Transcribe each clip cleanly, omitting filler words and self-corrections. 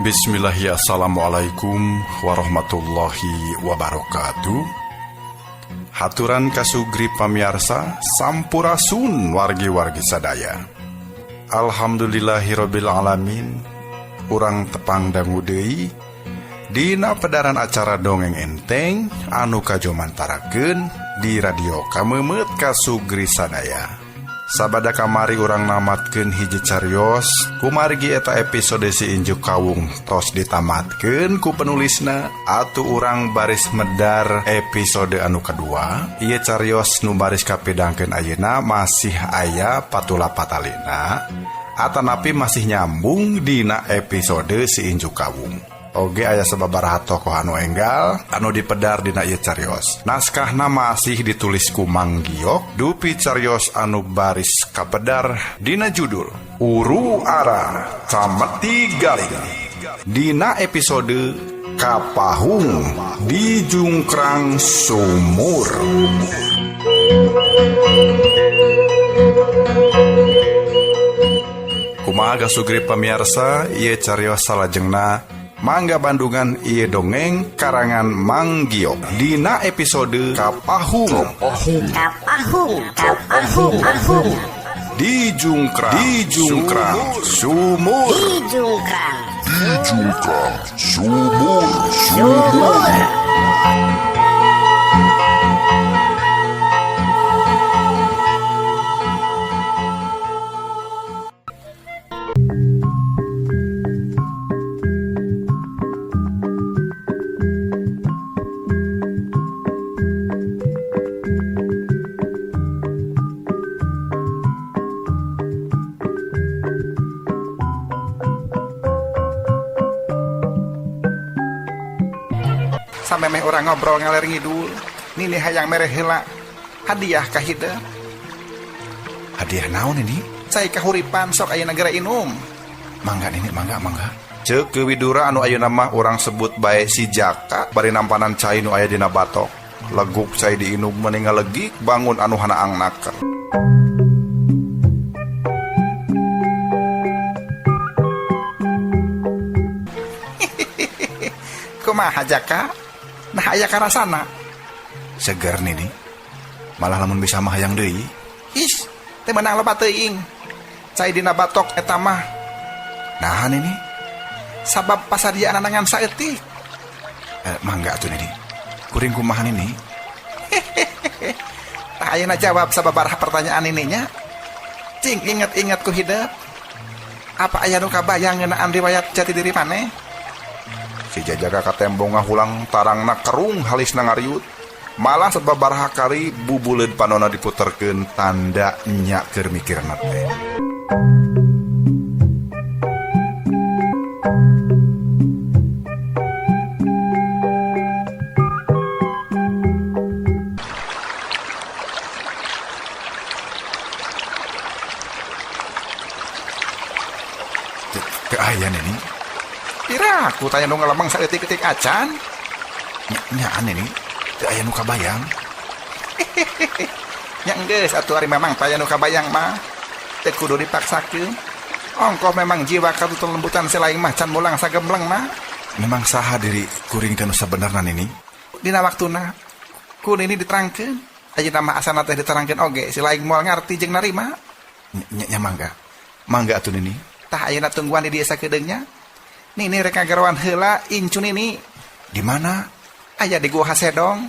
Bismillahirrahmanirrahim. Assalamualaikum warahmatullahi wabarakatuh. Haturan kasugri pamiarsa sampurasun wargi-wargi sadaya. Alhamdulillahirabbil alamin. Urang tepang dangu deui dina pedaran acara dongeng enteng anu kajomantarakeun di radio Kamemet kasugri sadaya. Sabada kamari urang namatkeun hiji carios kumargi eta episode si Injuk Kawung tos ditamatkeun ku penulisna atuh urang baris medar episode anu kedua. Ieu carios nu baris kapidangkeun ayeuna masih aya patula patalina atanapi masih nyambung dina episode si Injuk Kawung. Oge aya sababaraha tokoh anu enggal anu dipedar dina ieu carios. Naskahna masih ditulis ku Mang Giok, dupi carios anu baris kapedar dina judul Uru Ara Cameti Galing. Dina episode Kapahung di Jungkrang Sumur. Kumaha kasugri pamiarsa ieu carios salajengna? Mangga Bandungan ieu dongeng karangan Mang Giok dina episode Kapahung. Kapahung, Kapahung, Kapahung. Di Jungkrang, di Jungkrang, Sumur. Di Jungkrang, Di Jungkrang, Sumur, Sumur. Samemeh urang ngobrol ngaler ngidul, nini hayang mere heula hadiah ka hideung. Hadiah naon ini? Cai kahuripan sok ayeuna geura inum. Mangga nini, mangga, mangga. Ceuk ke Widura anu ayeuna mah urang sebut bae si Jaka bari nampanan cai nu aya dina batok. Leguk cai diinum meni ngalegik bangun anu hanaang naker. Kumaha Jaka? Nah aya karasana. Seger nini. Malah lamun bisa mah hayang deui. Is, teu meunang loba teuing. Cai dina batok eta mah. Nah nini, sabab pasadiana ngan saeutik. Mangga atuh nini. Kuring kumaha nini? Tah ayeuna jawab sababaraha pertanyaan nininya. Cing inget-inget ku hidup. Apa aya nu kabayang ngeunaan riwayat jati diri maneh? Si jajaga katembong ngahulang tarangna kerung halisna ngariut. Malah sababaraha kali bubuleud panona diputerkeun tanda nya keur mikirna teh. Teu aya nini. Pira aku tanya nu ngalemeng saeutik-eutik acan. Nya nini, teu aya nu kabayang. Nya geus atuh ari memang taya nu kabayang mah. Teu kudu dipaksakeun. Ongkoh memang jiwa katutur lembutan selain mah can mulang sagembleng mah. Memang saha diri kuring teh nu sabenerna nini? Dina waktuna ku nini diterangkeun. Ayeuna mah asana teh diterangkeun oge si laing moal ngarti jeung narima. Nya mangga. Mangga atuh Nini. Tah ayeuna tungguan di dieu sakedeung nya. Nini rek ngagaroan heula incu Nini. Di mana? Aya di Gua Hasedong.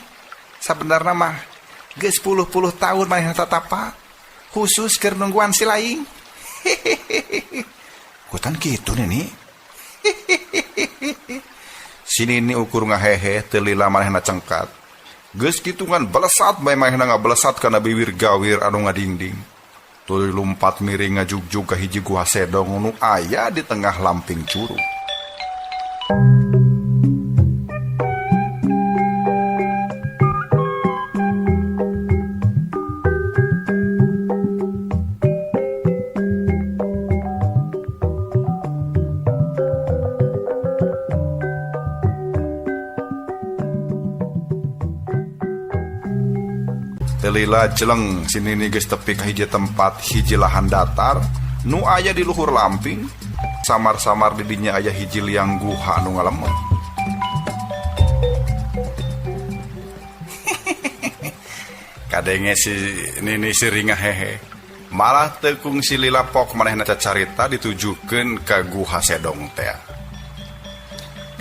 Sabenerna mah geus puluh-puluh tahun manehna tatapa khusus keur nungguan si laing. Kutan kitu Nini. Si Nini ukur ngahehe teu lila manehna cengkat. Geus kitu ngan belesat bae manehna ngablesat kana bibir gawir anu ngadingding. Tuluy lumpat miring ngajugjug ka hiji gua sedong nu aya di tengah lamping curug. Lila jeleng si Nini geus tepi ka hiji tempat hiji lahan datar nu aya di luhur lamping. Samar-samar di dinya aya hiji liang guha anu ngalemet. Kadenge si Nini siringah hehe. Malah teu kungsi lila pok manehna cacarita ditujukeun ka guha sedong teh.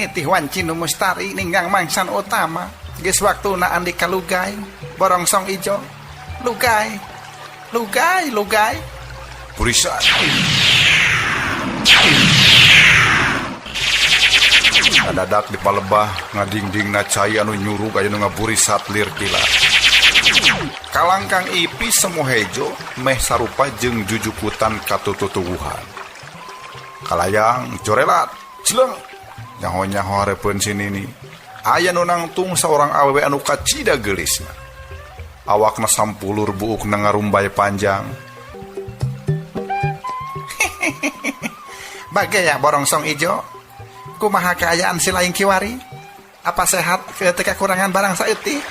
Nitih wanci nu mustari ninggang mangsan utama. Geus waktuna Andika lugai, borongsong ijo. Lugai, lugai, lugai. Purisa. Dadak di palebah ngadingdingna cai anu nyurug aya nu ngaburisat lir kilat. Kalangkang ipi semu hejo meh sarupa jeung jujukutan katututuwuhan. Kalayang corelat, jeleng. Nyaho-nyaho hareupeun si Nini. Aya nu nangtung saurang awewe anu kacida geulisna. Awakna sampulur buukna ngarumbay panjang. Bagaya borongsong ijo. Kumaha kaayaan si laing kiwari? Apa sehat ketika kekurangan barang saeutik?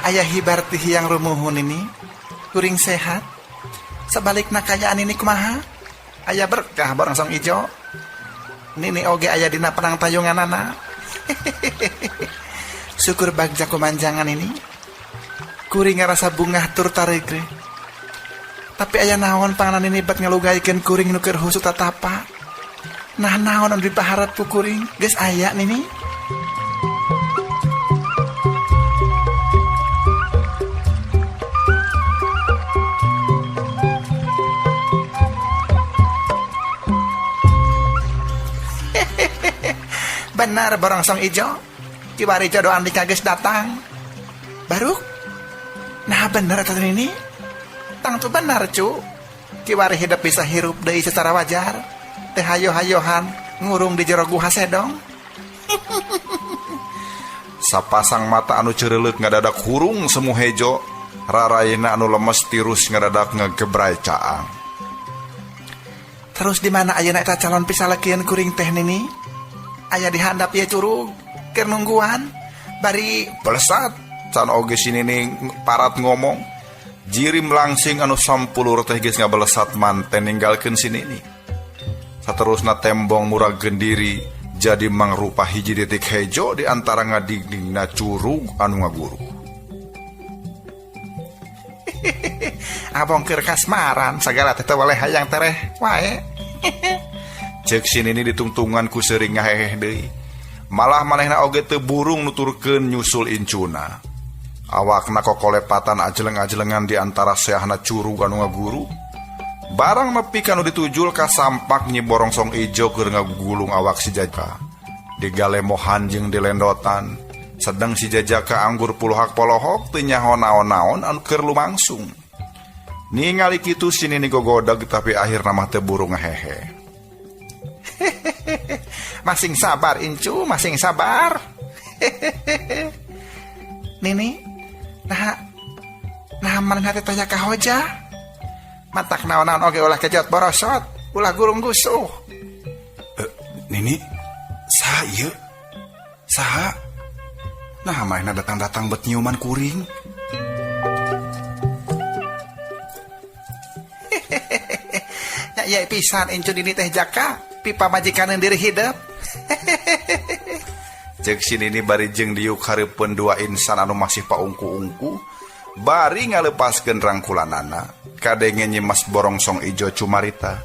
Aya hibar ti hiang rumuhun ini. Kuring sehat. Sebalikna kaayaan ini kumaha? Aya berkah borongsong ijo. Nini oge aya dina penang tayunganana. Syukur bagja kumanjangan ini. Kuring ngarasa bungah tur taregre. Tapi aya naon panganan ini bat ngalugaikeun kuring nu keur husuk tatapa. Nah naon anu dipaharep ku kuring? Geus aya Nini. Benar borongsong ijo. Kiwari jodoh Andika geus datang. Baruk. Nah bener eta Nini. Tangtu benar cu. Kiwari hidup bisa hirup deui secara wajar. Teh hayo-hayohan ngurung di jero guha sedong. Sapasang mata anu cereuleuk ngadadak hurung semu hejo. Rarayna anu lemes tirus ngadadak ngegebray caang. Terus di mana ayeuna eta calon pisalakieun kuring teh Nini? Aya di handap ieu curug keur nungguan bari belesat can oge si Nini parat ngomong. Jirim langsing anu sampulur teh geus ngabelesat manten ninggalkeun si Nini. Saterusna tembong muragkeun diri jadi mangrupa hiji titik hejo di antara ngadigdingna curug anu ngaguru. Abong keur kasmaran sagala teh teu weleh hayang tereh wae. Cek si Nini ditungtungan ku seuring ngaheheh deui. Malah manehna oge teu burung nuturkeun nyusul incuna. Awakna kokolepatan ajeleng-ajelengan di antara seahna curug anu ngaguru. Barang nepi kanu ditujul ka sampak Nyi Borongsong ijo keur ngagugulung awak si Jajaka. Digalemohan jeung dilendotan. Sedang si Jajaka anggur pulohak polohok teu nyaho naon-naon anu keur lumangsung. Ningali kitu si Nini gogodeg tapi akhirna mah teu burung ngahehe. Masing sabar incu, masing sabar. Nini, nah manehna teh tanya ka hoja. Matak naon-naon oge ulah kejot borosot, ulah gurung gusuh. Nini, saha ieu? Saha? Nah, manehna datang-datang bet nyiuman kuring. Ya Nya ieu pisan incu Nini teh Jaka pipamajikaneun diri hidep. Cek si Nini bari jeung diuk hareupeun dua insan anu masih paungku-ungku bari ngalepaskeun rangkulanana. Kadenge Nyimas Borongsong Ijo cumarita.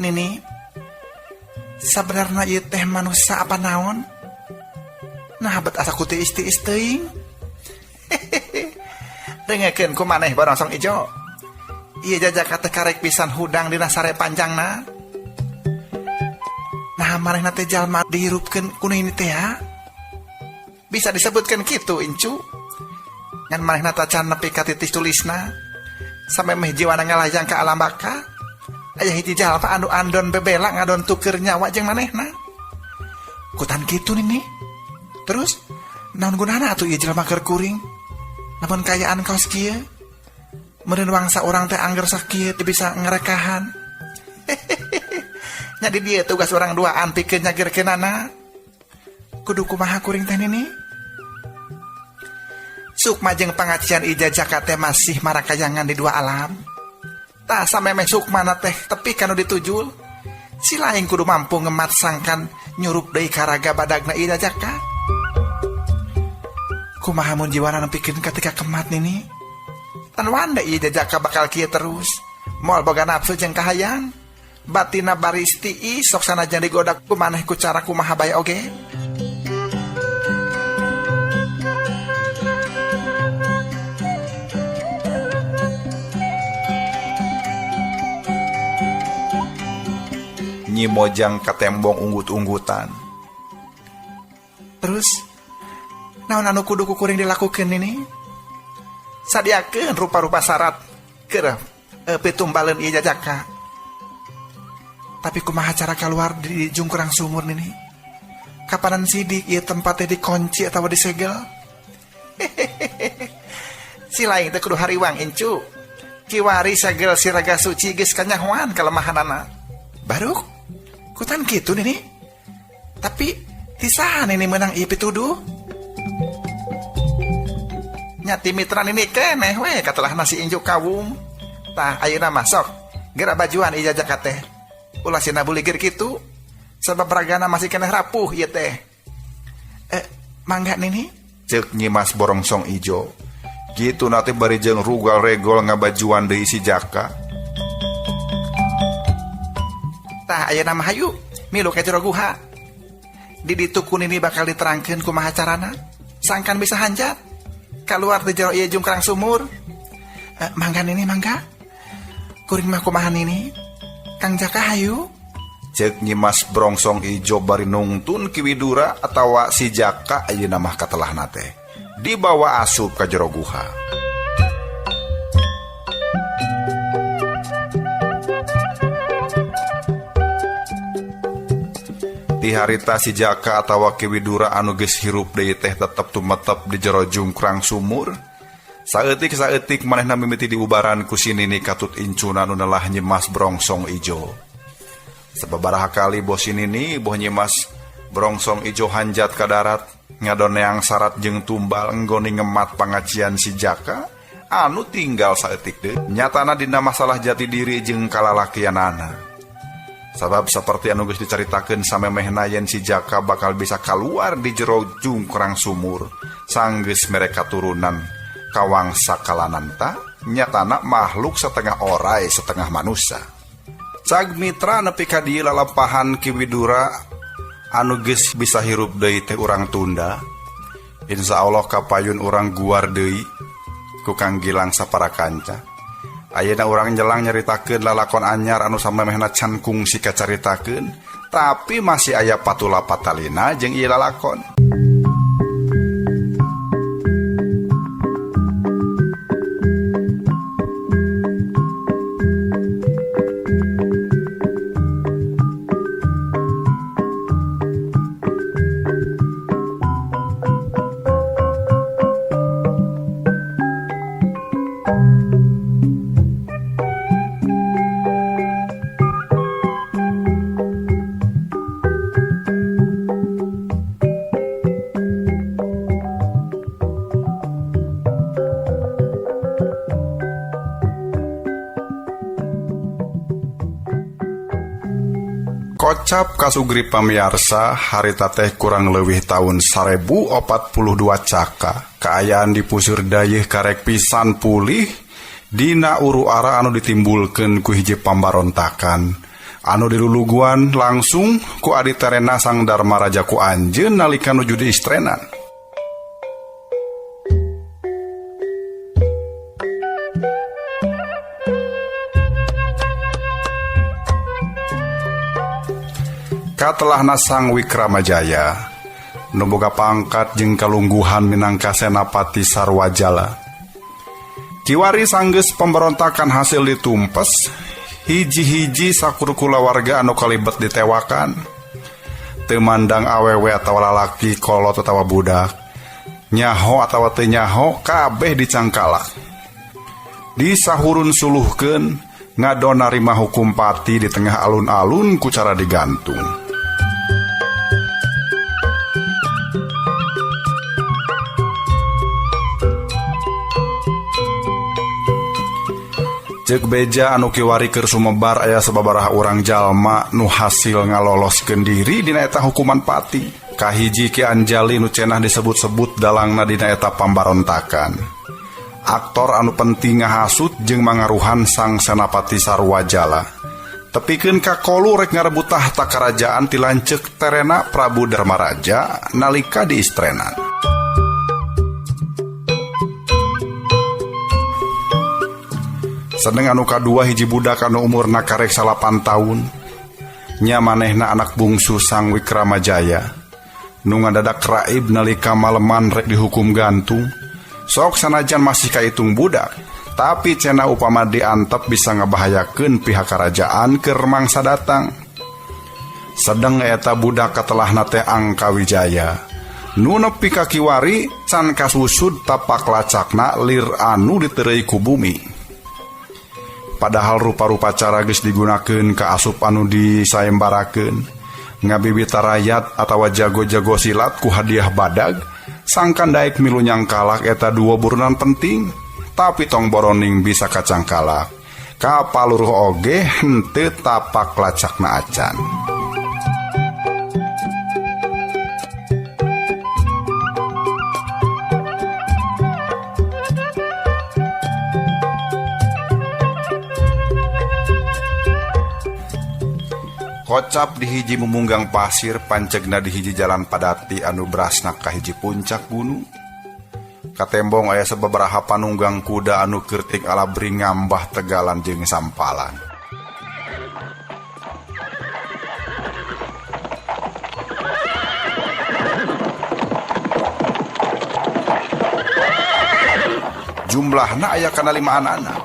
Nini, sabenarna ieu teh manusa apa naon? Nah, bet asa ku tiis-tiis teuing. Dengekeun ku maneh Borongsong Ijo. Ieu jajaka teh karek pisan hudang dina sare panjangna. Nah, manehna teh jalma dihirupkeun ku nini teh ya. Bisa disebutkeun kitu incu. Ngan manehna tacan nepi ka titis tulisna. Sampe meh jiwana ngalayang ka alam baka. Aya hiji jalma anu andon bebela ngadon tuker nyawa jeung manehna. Kutan kitu nini. Terus naon gunana atuh ieu jelema keur kuring? Lamun kayaan kaos kieu, meureun wangsa urang teh angger sakieu teu bisa ngerekahan. Nya di dieu tugas urang duaan pikeun nyagerkeunana. Kudu kumaha kuring teh nini? Sukma jeung pangacian Ija Jaka teh masih marakayangan di dua alam. Tah samemeh sukmana teh tepi kanu ditujul. Si lain kudu mampu ngemat sangkan nyurup deui karaga badagna Ija Jaka. Kumaha mun jiwana nepikeun katika kemat nini? Tan wanda Ija Jaka bakal kieu terus. Moal boga nafsu jeung kahayang. Batina baris tiis sok sanajan digoda ku maneh ku cara kumaha bae oge. Nyi Mojang katembong unggut-unggutan. Terus naon anu kudu ku kuring dilakukeun ini? Sadiakeun rupa-rupa syarat keur pitumbaleun ieu jajaka. Tapi kumaha cara keluar di jungkurang sumur nini? Kapanan sidik ieu tempat teh dikunci atawa disegel? Si lain teh kudu hariwang incu. Kiwari segel si raga suci geus kanyahoan kelemahanana. Baruk kutan kitu nini. Tapi tisahan ini menang ieu pituduh. Nyati mitra nini keneh we katelah nasi injuk kawung. Tah ayeuna masok gerak bajuan ieu jajaka teh. Ulah sina buligir kitu. Sebab ragana masih keneh rapuh ieu teh. Mangga nini? Ceuk Nyimas Borongsong Ijo. Gitu nate bari jeung rugal regol ngabajuan deui si Jaka. Tah ayeuna mah hayu milu ka jero guha. Di ditu ku nini bakal diterangkeun kumaha carana. Sangkan bisa hanjat keluar di jero ieu jungkrang sumur. Mangga nini mangga. Kuring mah kumaha nini? Kang Jaka hayu. Ceuk Nyimas Brongsong Ijo bari nungtun Ki Widura atawa si Jaka ayeuna mah katelahna teh. Dibawa asup ka jero guha. Ti harita si Jaka atawa Ki Widura anu geus hirup deui teh tetep tumetep di jero jungkrang sumur. Saeutik-saeutik manehna mimiti diubaran ku si Nini katut incuna nu nelah Nyimas Brongsong Ijo. Sababaraha kali boh si Nini boh Nyimas Brongsong Ijo hanjat ka darat ngadoneang syarat jeung tumbal enggone ngemat pangajian si Jaka anu tinggal saeutik deui. Nyatana dina masalah jati diri jeung kalalakianana. Sabab seperti anu geus dicaritakeun samemehna yen si Jaka bakal bisa kaluar di jero jungkrang sumur sanggeus mere katurunan kawangsa kalananta nyatana makhluk setengah orai setengah manusia. Cag mitra nepi ka dieu lalampahan Ki Widura anu geus bisa hirup deui teh urang tunda. Insyaallah kapayun urang guar deui ku Kang Gilang sapara kanca. Ayeuna urang nyelang nyaritakeun lalakon anyar anu samemehna can kungsi kacaritakeun, tapi masih aya patula patalina jeung ieu lalakon. Kocap kasugri pamiarsa harita teh kurang leuwih taun 1042 Caka. Kaayaan di Puseur Dayeuh karek pisan pulih dina uru ara anu ditimbulkeun ku hiji pambarontakan anu diluluguan langsung ku adi terena Sang Darmaraja ku anjeun nalika nuju diistrenan. Katelahna Sang Wikramajaya nu boga pangkat jeung kalungguhan minangka Senapati Sarwajala. Kiwari sanggeus pemberontakan hasil ditumpes, hiji-hiji sakur kulawarga anu kalibet ditewakan. Teu mandang awewe atawa lalaki, kolot atawa budak, nyaho atawa teu nyaho, kabeh dicangkalak. Disahurun suluhkeun, ngadon narima hukum pati di tengah alun-alun ku cara digantung. Ceuk beja anu kiwari keur sumebar aya sababaraha urang jalma nu hasil ngaloloskeun diri dina eta hukuman pati. Kahiji Ki Anjali nu cenah disebut-sebut dalangna dina eta pambarontakan. Aktor anu penting ngahasut jeung mangaruhan Sang Senapati Sarwajala. Tepikeun ka kolu rek ngarebut tahta karajaan ti lanceuk terena Prabu Darmaraja nalika diistrenan. Sedeng anu kadua hiji budak anu umurna karek 8 taun. Nya manehna anak bungsu Sang Wikramajaya. Nu ngadadak raib nalika maleman rek dihukum gantung. Sok sanajan masih kaitung budak, tapi cenah upama diantep bisa ngabahayakeun pihak karajaan keur mangsa datang. Sedeng eta budak katelahna teh Angkawijaya. Nu nepi ka kiwari can kasusud tapak lacakna lir anu ditereuy ku bumi. Padahal rupa-rupa cara geus digunakeun ka asup anu disayembarakeun. Ngabibita rayat atawa jago-jago silat ku hadiah badag, sangkan daek milu nyangkalak eta dua burunan penting, tapi tong boroning bisa kacangkalak. Kapaluruh oge henteu tapak lacakna acan. Kocap di hiji mumunggang pasir, pancegna di hiji jalan padati anu berasna ka hiji puncak gunung. Katembong aya sababaraha panunggang kuda anu kertik alabri ngambah tegalan jeung sampalan. Jumlahna aya kana 5 anak.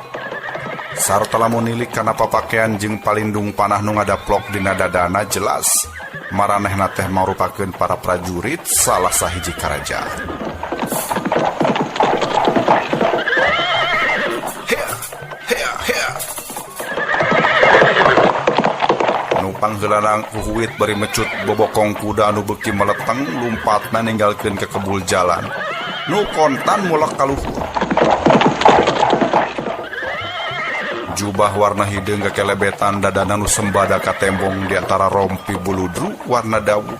Sarta lamun nilik kana papakean jeung palindung panah nu ngadaplok dina dadana jelas maranehna teh marupakeun para prajurit salah sahiji karajaan. Hea, hea, hea. Nu pangheulana huhuit bari mecut bobokong kuda anu beuki meleteng lumpatna ninggalkeun ke kebul jalan. Nu kontan mulak ka luhur. Jubah warna hideung kekelebetan dadana nu sembada katembong di antara rompi buludru warna dawu.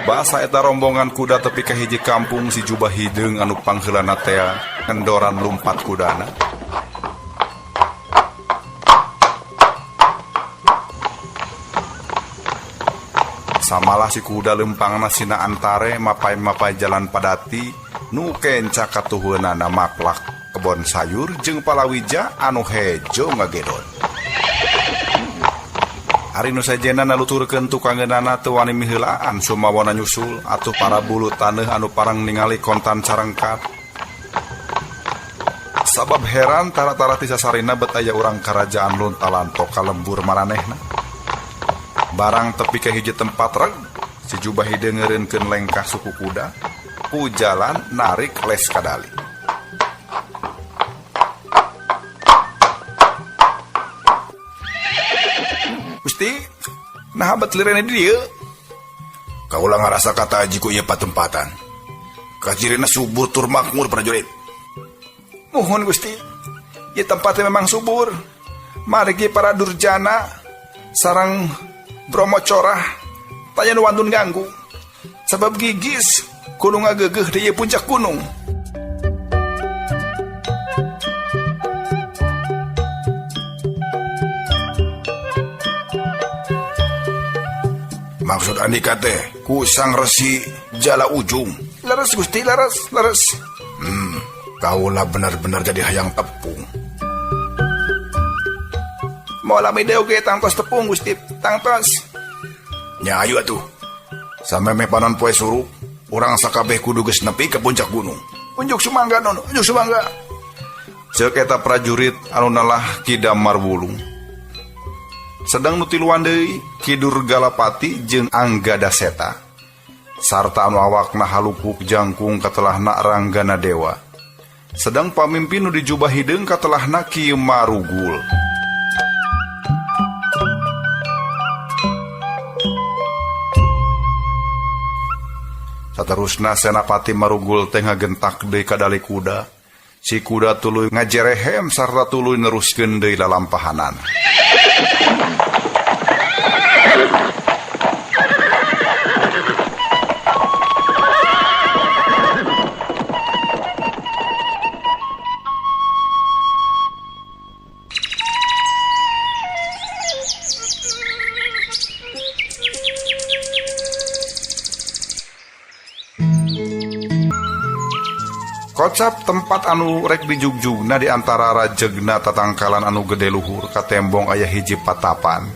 Basa eta rombongan kuda tepi ka hiji kampung si jubah hideung anu pangheulana tea ngendoran lumpat kudana. Samalah si kuda lempangna sina antare mapai-mapai jalan padati nu kenca katuhunana maklak kebon sayur jeung palawija anu hejo ngagedon. Ari nu sejenna naluturkeun tukangeunana teu wani miheulaan sumawona nyusul atuh para bulu taneuh anu parang ningali kontan carengkat. Sabab heran tara-tara ti sasarina bet aya urang karajaan luntalanto ka lembur maranehna. Barang tepi ka hiji tempat reg, si jubah hideung ngeureunkeun lengkah suku kuda, ku jalan narik les kadali. Gusti, naha bet lirene di dieu? Kaula ngarasa kata aji ku ieu patempatan. Kacirina subur tur makmur prajurit. Muhun Gusti, ieu tempatnya memang subur. Margi para durjana sareng Bromo corah taya nu wantun ganggu. Sabab gigis kudu ngageugeuh di ieu puncak gunung. Maksud Andika teh ku Sang Resi Jala Ujung. Leres Gusti, leres, leres. Kaulah benar-benar jadi hayang tepung. Moal lami deui oge tangtos tepung Gusti, tangtos. Nya ayu atuh. Sameme panon poe surup, urang sakabeh kudu geus nepi ka puncak gunung. Unjuk sumangga non, unjuk sumangga. Ceuk eta prajurit anu nalah Ki Damar Wulung. Sedang nu tiluan deui Ki Durgalapati jeung Anggadaseta. Sarta anu awakna halukuk jangkung katelahna Ranggana Dewa. Sedang pamimpin nu dijubah hideung katelahna Ki Marugul. Saterusna Senapati Marugul teh ngagentak deui ka dali kuda. Si kuda tuluy ngajerehem sarta tuluy neruskeun deui lalampahanan. Kocap tempat anu rek dijugjugna di antara rajegna tatangkalan anu gede luhur katembong aya hiji patapan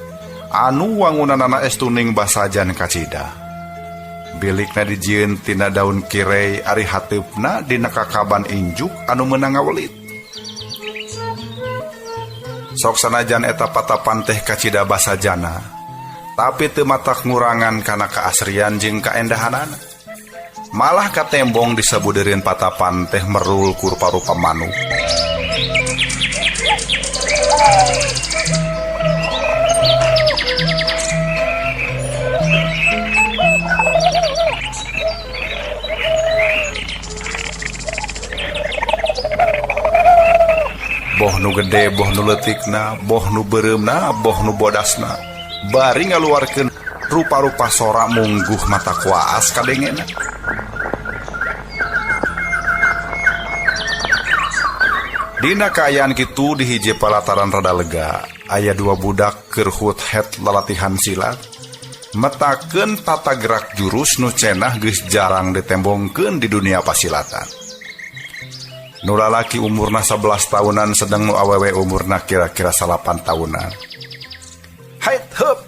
anu wangunanana estuning basajan kacida. Bilikna dijieun tina daun kirei ari hateupna dina kakaban injuk anu meunang ngawelit. Sok sanajan eta patapan teh kacida basajana, tapi teu matak ngurangan kana kaasrian jeung kaendahanana. Malah katembong disabudeureun patapan teh merul ku rupa-rupa manuk. Boh nu gede, boh nu leutikna, boh nu beureumna, boh nu bodasna. Bari ngaluarkeun rupa-rupa sora mungguh mata kuaas kadengena. Dina kaayaan kitu di hiji palataran rada lega, aya dua budak keur hut-het lalatihan silat, metakeun tata gerak jurus nu cenah geus jarang ditembongkeun di dunia pasilatan. Nu lalaki umurna 11 tahunan sedang nu awewe umurna kira-kira 8 tahunan. Hait heup,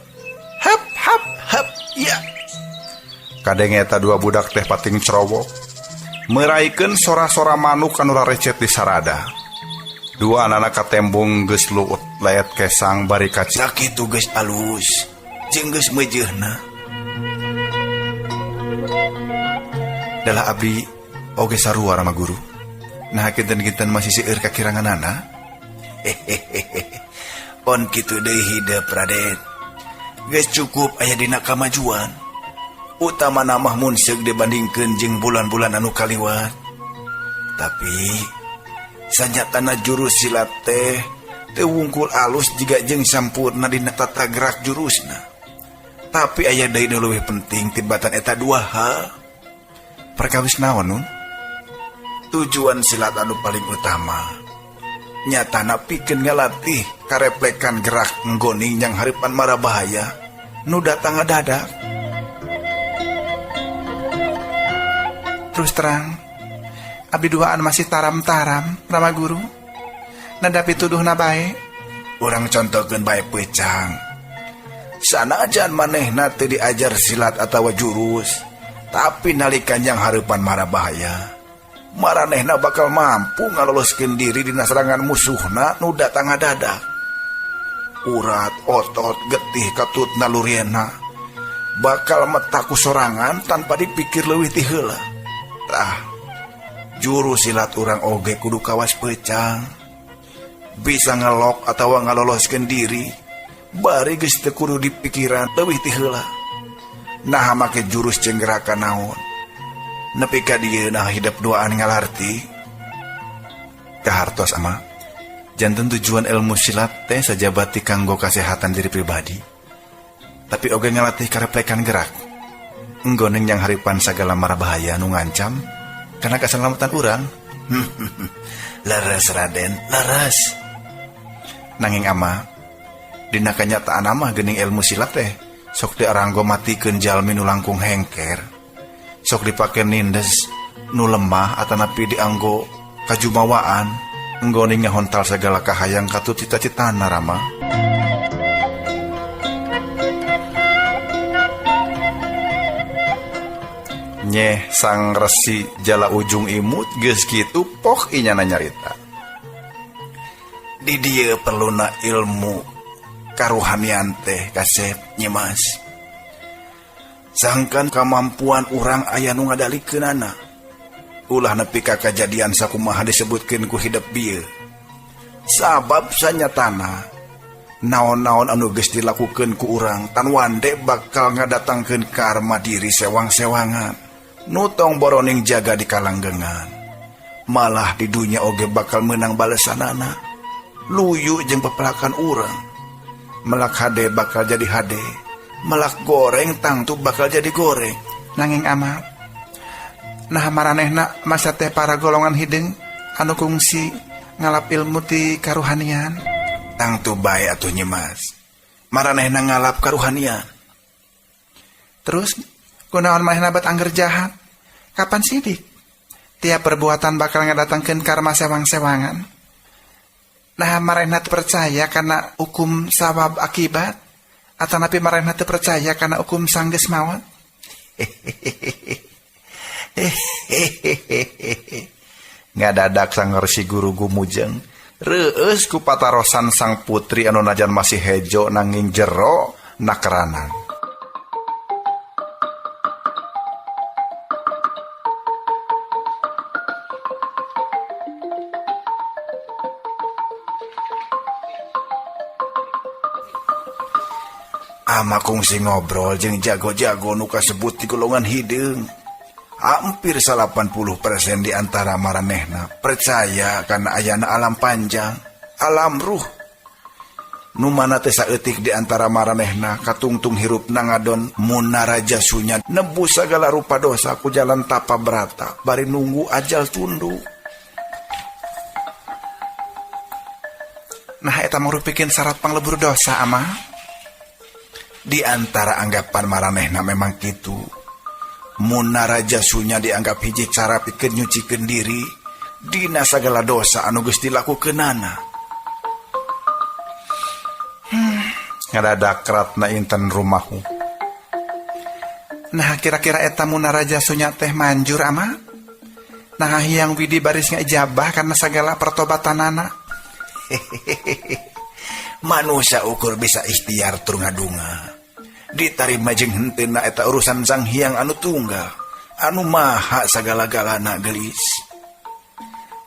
heup hap heup, iya. Kadenge eta dua budak teh pating cerowok, meraikeun sora-sora manuk anu rarecet di sarada. Dua anak katembong geus luut leet kesang bari kaci. Sakitu geus alus, jeung geus meujeuhna. Dalah abdi oge sarua rama guru. Nah kinten-kinten masih seueur kakiranganana. Pon kitu deui hidep Raden. Geus cukup aya dina kamajuan. Utamana mah mun seug dibandingkeun jeung bulan-bulan anu kaliwat. Tapi sanyatana jurus silat teh teu wungkul alus jiga jeung sampurna dina tata gerak jurusna. Tapi aya deui nu leuwih penting tibatan eta dua hal. Perkawis naon nun? Tujuan silat anu paling utama nyatana pikeun ngalatih kareplekan gerak nggoning yang hareupan mara bahaya nu datang ngadadak. Terus terang abdi duaan masih taram-taram Rama Guru. Nadapi tuduhna bae. Urang contohkeun bae peucang. Sanajan manehna teu diajar silat atawa jurus, tapi nalika yang hareupan mara bahaya, maranehna bakal mampu ngaloloskeun diri dina serangan musuhna nu datang ngadadak. Urat, otot, getih katut naluriena bakal metaku sorangan tanpa dipikir leuwih ti heula. Tah, juru silat urang oge kudu kawas peucang. Bisa ngelok atawa ngaloloskeun diri, bari geus teu kudu dipikiran leuwih ti heula. Naha make jurus jeung gerakan naon? Nepi ka dieu nah hidep duaan ngalarti. Kahartos ama, janten tujuan ilmu silat teh sajabati kanggo kasehatan diri pribadi. Tapi oge ngalatih kareplekan gerak. Enggoning yang haripan sagala mara bahaya nu ngancam karena keselamatan urang. Leres Raden, leres. Nanging ama, dina kanyataan mah geuning ilmu silat teh sok diaranggo matikeun jalmi nu langkung hengker. Sok dipake nindes nu lemah atanapi dianggo kajumawaan enggoning ngahontal sagala kahayang katut cita-citana Rama. Nyeh sang resi jala ujung imut geus kitu poh inyana nyarita. Di dieu perluna ilmu karuhanian teh kasep nyimas. Sangkan kamampuan urang aya nu ngadalikeunana. Ulah nepi ka kajadian sakumaha disebutkeun ku hidep bieu. Sabab sanyatana naon-naon anu geus dilakukeun ku urang tan wande bakal ngadatangkeun karma diri sewang-sewangan. Nutong boroning jaga di kalanggengan. Malah di dunya oge bakal menang balesanana. Luyu jeung pepelakan urang. Melak hade bakal jadi hade. Melak goreng tangtu bakal jadi goreng. Nanging amat. Nah maranehna masa teh para golongan hideung anu kungsi ngalap ilmu ti karuhanian. Tangtu bae atuh nyimas. Maranehna ngalap karuhanian. Terus kunaon manehna bet angger jahat? Kapan sidik? Tiap perbuatan bakal ngadatangkeun karma sewang-sewangan. Nah maranehna teu percaya kana hukum sawab akibat atanapi maranehna teu percaya kana hukum sanggeus maot? Ngadadak sang resi guru gumujeng reueus ku patarosan sang putri anu najan masih hejo nanging jero nakeranan. Ama kungsi ngobrol jeung jago-jago nu kasebut di golongan hideung. Hampir 80% di antara maranehna percaya kana ayana alam panjang, alam ruh. Nu mana teh saeutik di antara maranehna katungtung hirupna ngadon munaraja sunya nebus sagala rupa dosa ku jalan tapa berata bari nunggu ajal tunduk. Nah eta mangrupikeun syarat panglebur dosa ama. Di antara anggapan maranehna memang kitu. Munaraja sunya dianggap hiji cara pikeun nyucikeun diri dina sagala dosa anu geus dilakukeunana. Ngadadak ratna inten rumahu. Nah kira-kira eta munaraja sunya teh manjur ama? Nah hyang Widi baris ngaijabah karena sagala pertobatanana. Manusia ukur bisa ikhtiar tur ngadunga. Ditarima jeung henteuna eta urusan Sang Hyang anu tunggal, anu maha sagala-galana gelis.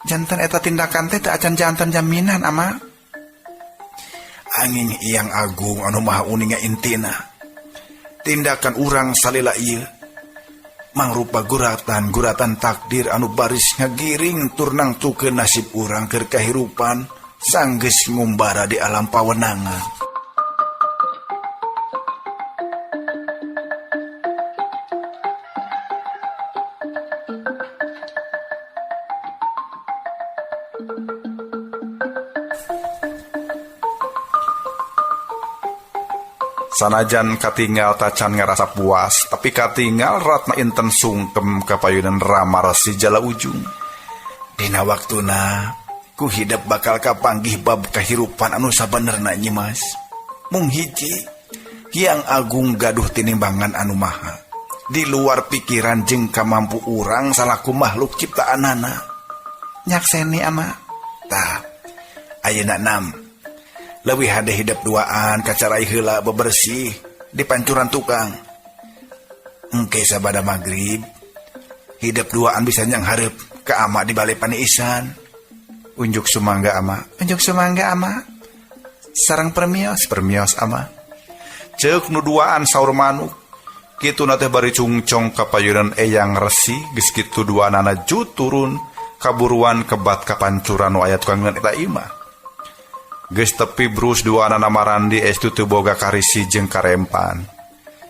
Jantan eta tindakan teh teu acan jantan jaminan ama. Angin Hyang Agung anu maha uninga intina. Tindakan urang salila ieu mangrupa guratan-guratan takdir anu baris ngagiring tur nangtukeun nasib urang keur kahirupan sanggeus ngumbara di alam pawenangan. Sanajan katingal tacan ngarasa puas, tapi katingal ratna inten sungkem kapayunan Rama Resi Jala Ujung. Dina waktuna ku hidep bakal kapanggih bab kahirupan anu sabenerna nyimas. Mung hiji, Hyang Agung gaduh tinimbangan anu maha. Di luar pikiran jeung kamampu urang salaku makhluk ciptaanana. Nyakseni ama. Tah, ayeuna nam. Leuwih hade hidep duaan kacarai heula bebersih di pancuran tukang. Engke sabada magrib hidep duaan bisa nyang hareup ka ama di bale paniisan. Unjuk sumangga ama, unjuk sumangga ama. Sareng permios, permios ama. Ceuk nu duaan saur manuk. Kitu na teh bari cungcong kapayunan Eyang Resi geus kitu duanana ju turun kaburuan kebat kapancuran nu aya tukangeun eta imah. Geus tepi Brus duanana marandi estu teu boga karisi jeung karempan.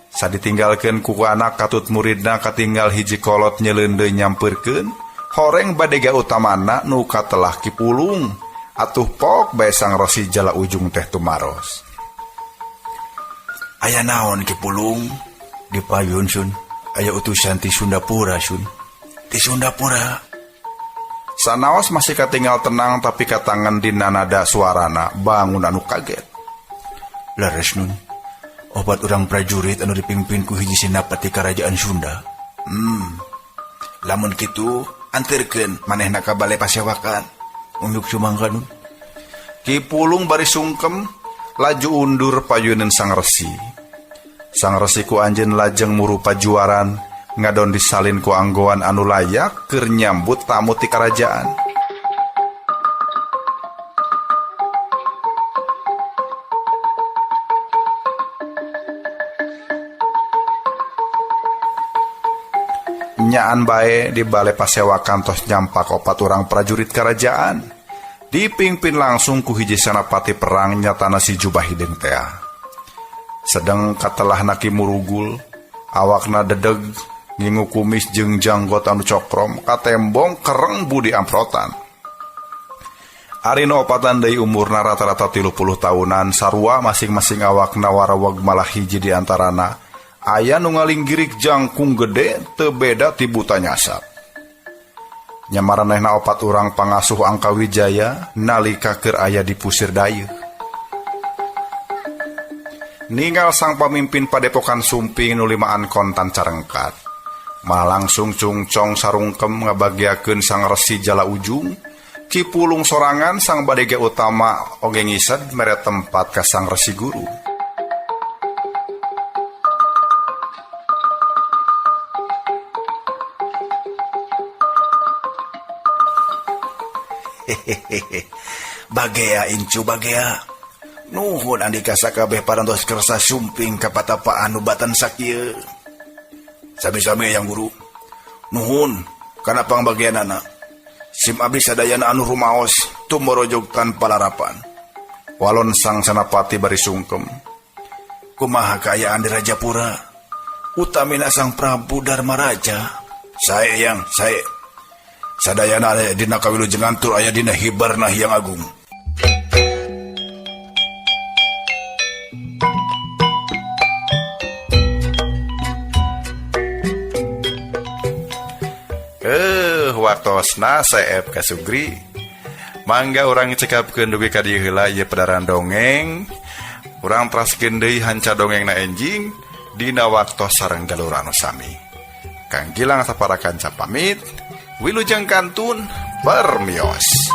Saditinggalkeun ku anak katut muridna katinggal hiji kolot nyeleundeui nyampeurkeun, horeng badega utamana nu katelah Ki Pulung. Atuh pok bae Sang Resi Jala Ujung teh tumaros. Aya naon Ki Pulung? Di payun Sun, aya utusan ti Sundapura Sun. Ti Sundapura. Sanaos masih katinggal tenang tapi katangan dina nada suarana bangun anu kaget. Leres Nun, opat urang prajurit anu dipimpin ku hiji senapati karajaan Sunda. Lamun kitu anterkeun manehna ka bale pasewakan. Unduk sumangga Nun. Ki Pulung bari sungkem laju undur payuneun Sang Resi. Sang Resi ku anjeun lajeng murupa juaran ngadon disalin ku anggoan anu layak keur nyambut tamu ti karajaan. Nyaan bae di bale pasewakan tos nyampak opat urang prajurit kerajaan. Dipimpin langsung ku hiji senapati perang nyatana si jubah hideung tea. Sedeng katelahna Ki Murugul, awakna dedeg, ngingu kumis jeung janggot anu cokrom, katembong kereng budi amprotan. Ari nu opatan deui umurna rata-rata 30 tahunan, sarua masing-masing awakna waraweg malah hiji di antarana. Aya nu ngalinggirik jangkung gede teu beda ti buta nyasap. Nyamaranehna opat urang pangasuh Angkawijaya nalika keur aya di Pusir Dayeuh. Ningal sang pamimpin padepokan sumping nu limaan kontan carengkat. Malah langsung cungcong sarungkem ngabagiakeun Sang Resi Jala Ujung. Ki Pulung sorangan sang badege utama oge ngised mere tempat ka Sang Resi Guru. Hehehe. Bagea incu bagea. Nuhun andika sakabeh parantos kersa sumping ka patapaan nu batan sakieu. Sami-sami yang guru. Nuhun kana pangbagianana. Sim abdi sadayana anu rumaos tumorojog tanpa larapan. Walon sang senapati bari sungkem. Kumaha kaayaan di Rajapura? Utamina Sang Prabu Darmaraja. Sae yang sae. Sadayana aya dina kawilujengan tur aya dina hibarna Hyang Agung. Waktosna seep kasugri. Mangga urang cekapkeun dugi ka dieu heula ieu pedaran dongeng. Urang teraskeun deui hanca dongengna enjing dina waktos sareng galur anu sami. Kang Gilang sapara kanca pamit. Wilujeng kantun permios.